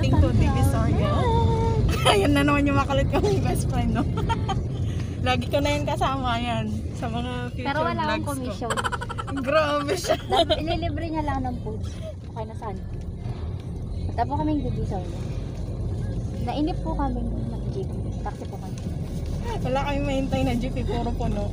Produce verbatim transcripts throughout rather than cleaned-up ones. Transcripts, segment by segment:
Ting to, Divisoria. Ayan na naman yung makulit kong best friend, no? Lagi ko na yan kasama, yan. Sa mga future Pero wala akong vlogs ko. Commission. Grabe siya. Ililibre niya lang ng food. Okay na saan? Tapos kaming Divisoria. Nainip po kaming nag-jeep. Taxi po kami. Wala kaming mahintay na jeep, eh. Puro puno.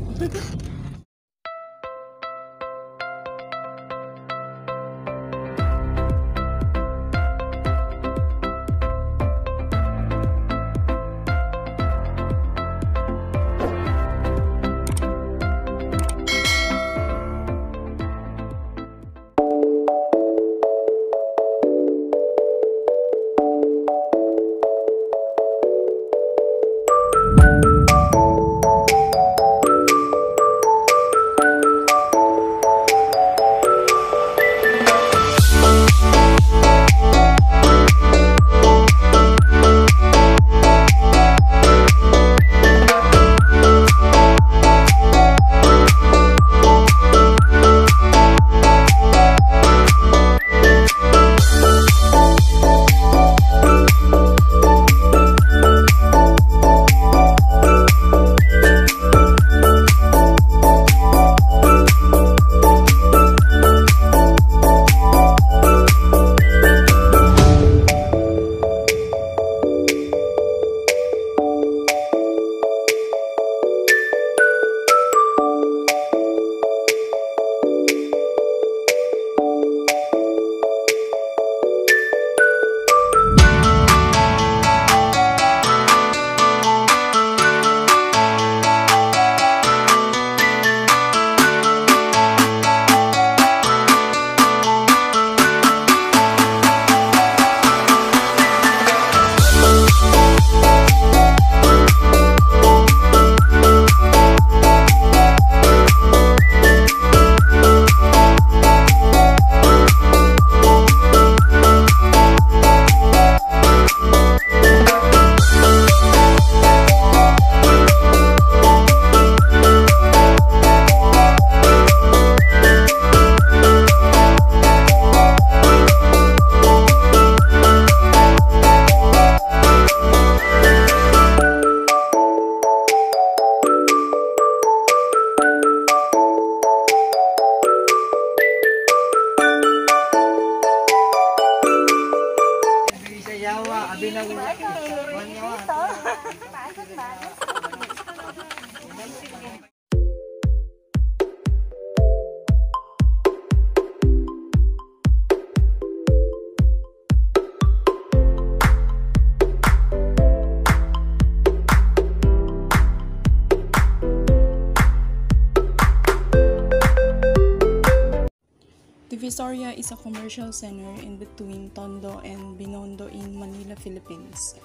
Divisoria is a commercial center in between Tondo and Binondo in Manila, Philippines,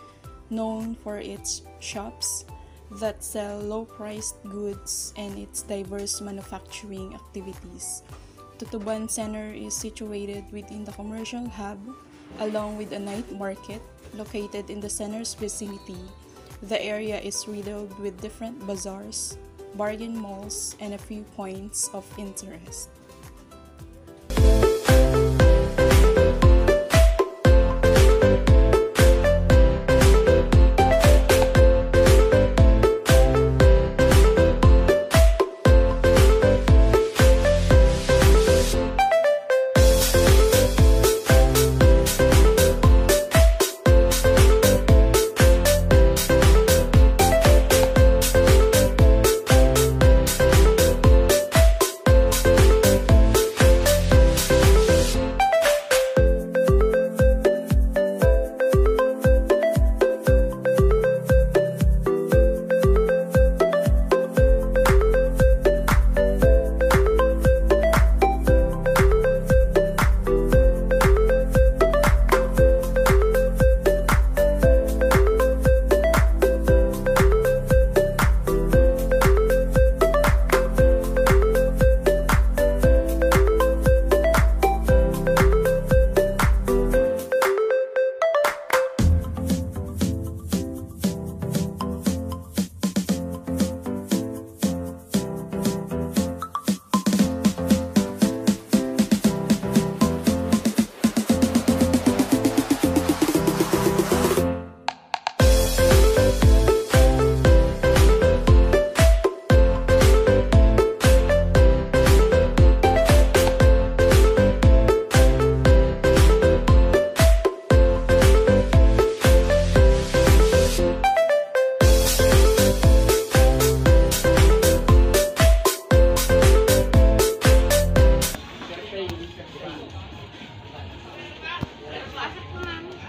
known for its shops that sell low-priced goods and its diverse manufacturing activities. Tutuban Center is situated within the commercial hub, along with a night market located in the center's vicinity. The area is riddled with different bazaars, bargain malls, and a few points of interest.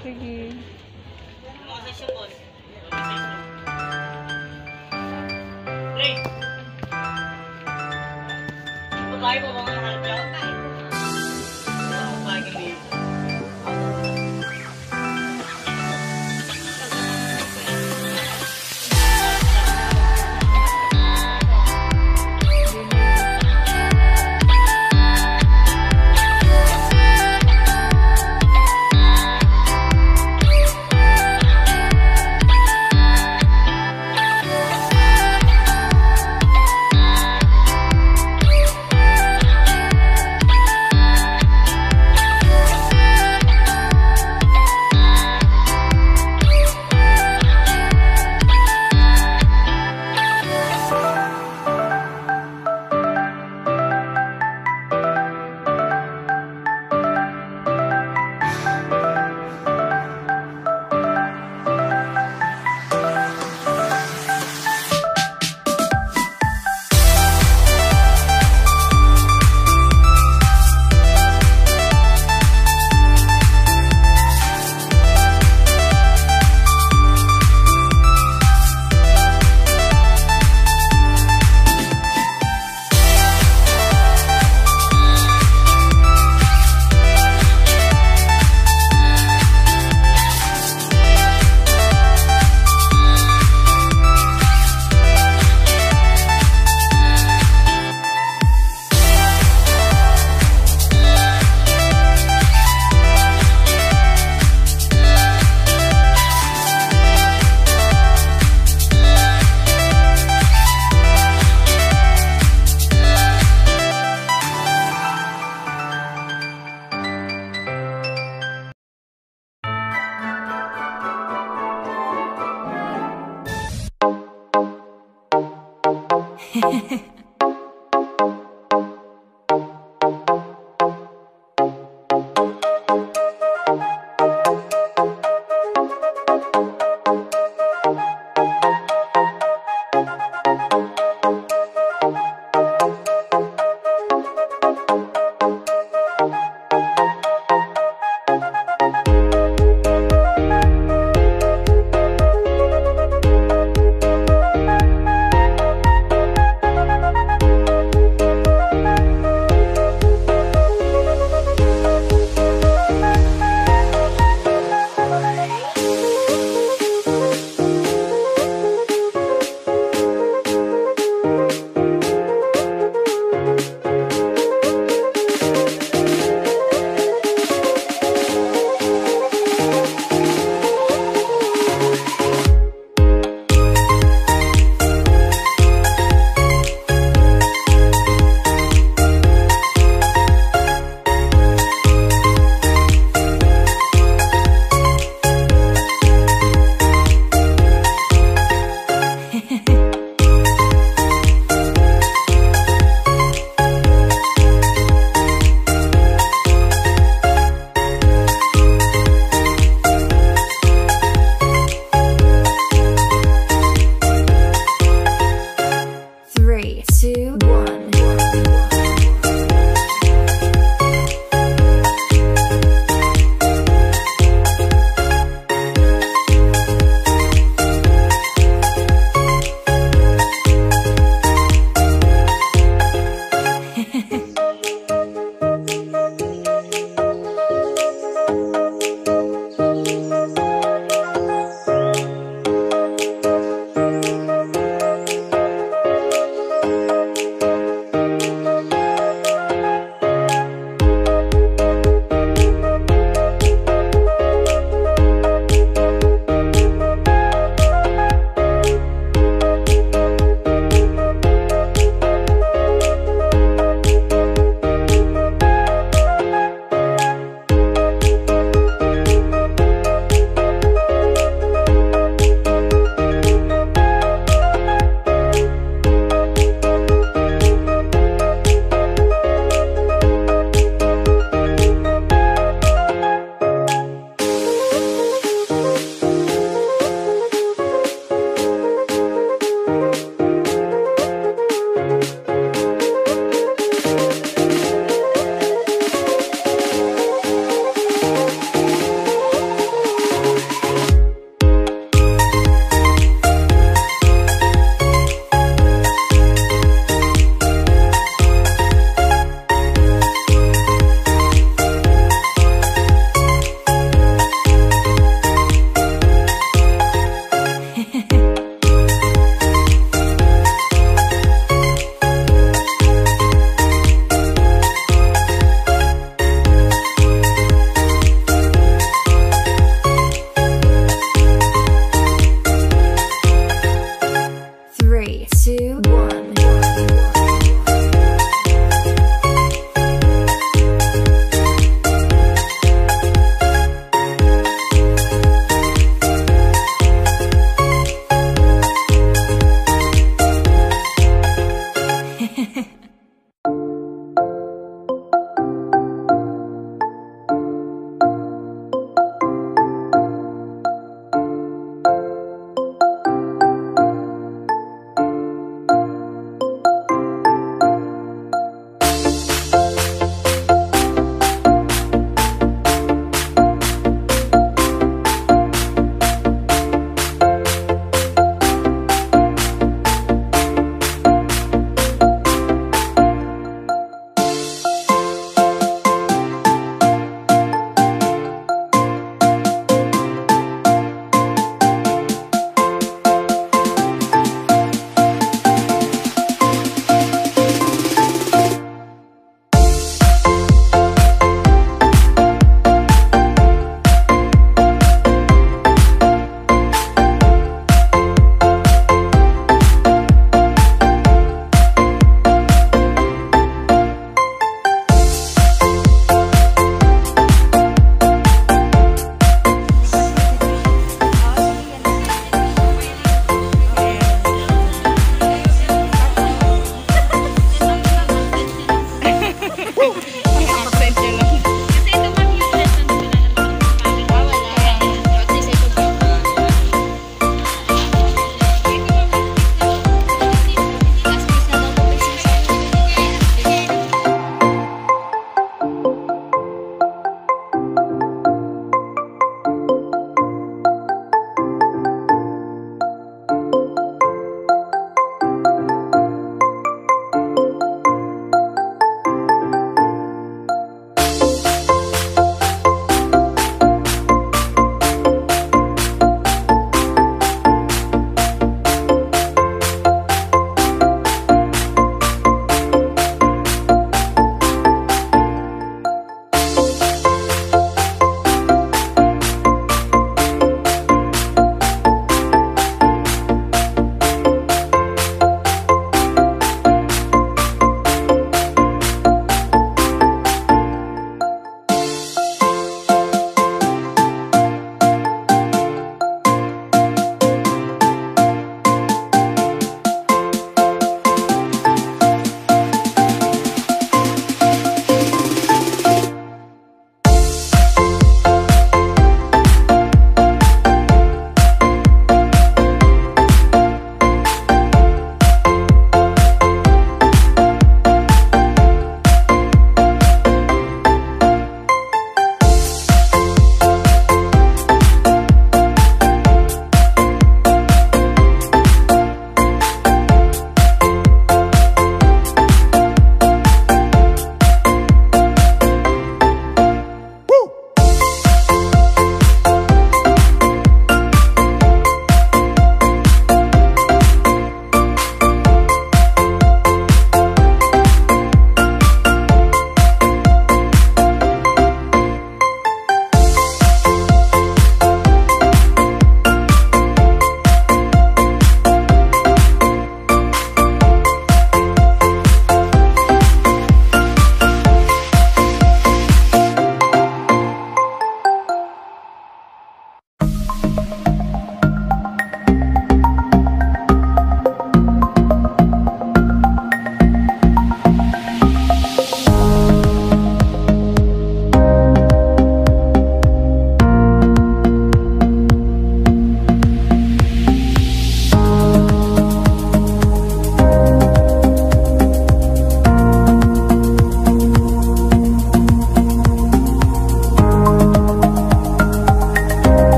Sige. Mga session, boss. Play. Babae mo, mga harap niya. Babae kami.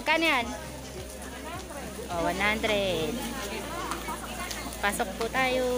Kano yan? Oh, one hundred. Pasok po tayo.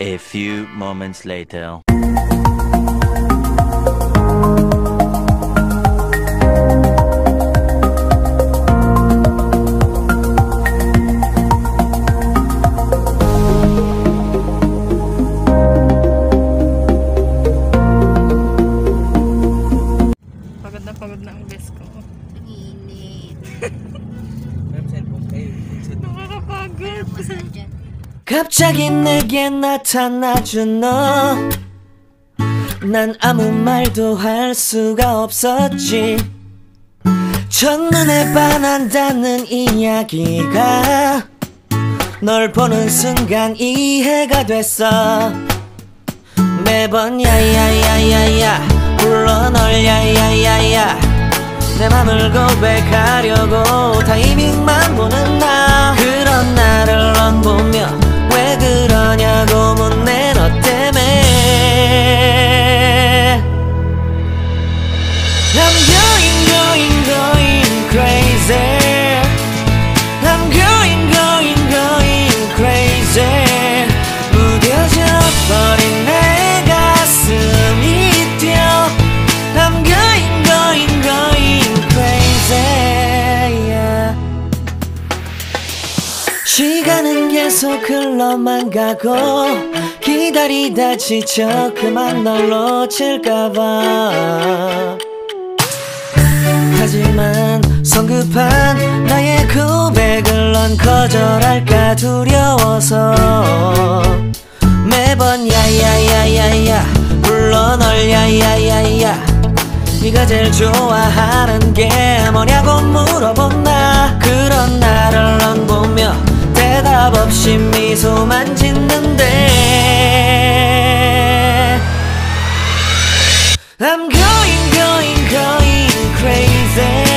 A few moments later. Pagod na pagod na ang best ko. Ang init. May cellphone kayo. Nakakapagod. 갑자기 내게 나타나준 너. 난 아무 말도 할 수가 없었지. 첫눈에 반한다는 이야기가 널 보는 순간 이해가 됐어. 매번 야야야야야, 불러 널, 야야야야. 내 맘을 고백하려고 타이밍만 보는 나. 그런 나를 넌 보며 왜 그러냐고 묻네, 너 때문에. I'm going, going, going crazy. I'm going, going, going crazy. 무뎌져 버린 내 가슴이 뛰어. I'm going, going, going crazy, yeah. 시간은 계속 흘러만 가고 기다리다 지쳐 그만 널 놓칠까봐. 하지만 성급한 나의 고백을 넌 거절할까 두려워서 매번 야야야야야 불러 널, 야야야야. 네가 제일 좋아하는 게 뭐냐고 물어본 나. 그런 나를 넌 보며 대답 없이 미소만 짓는데 I'm going, going, going crazy.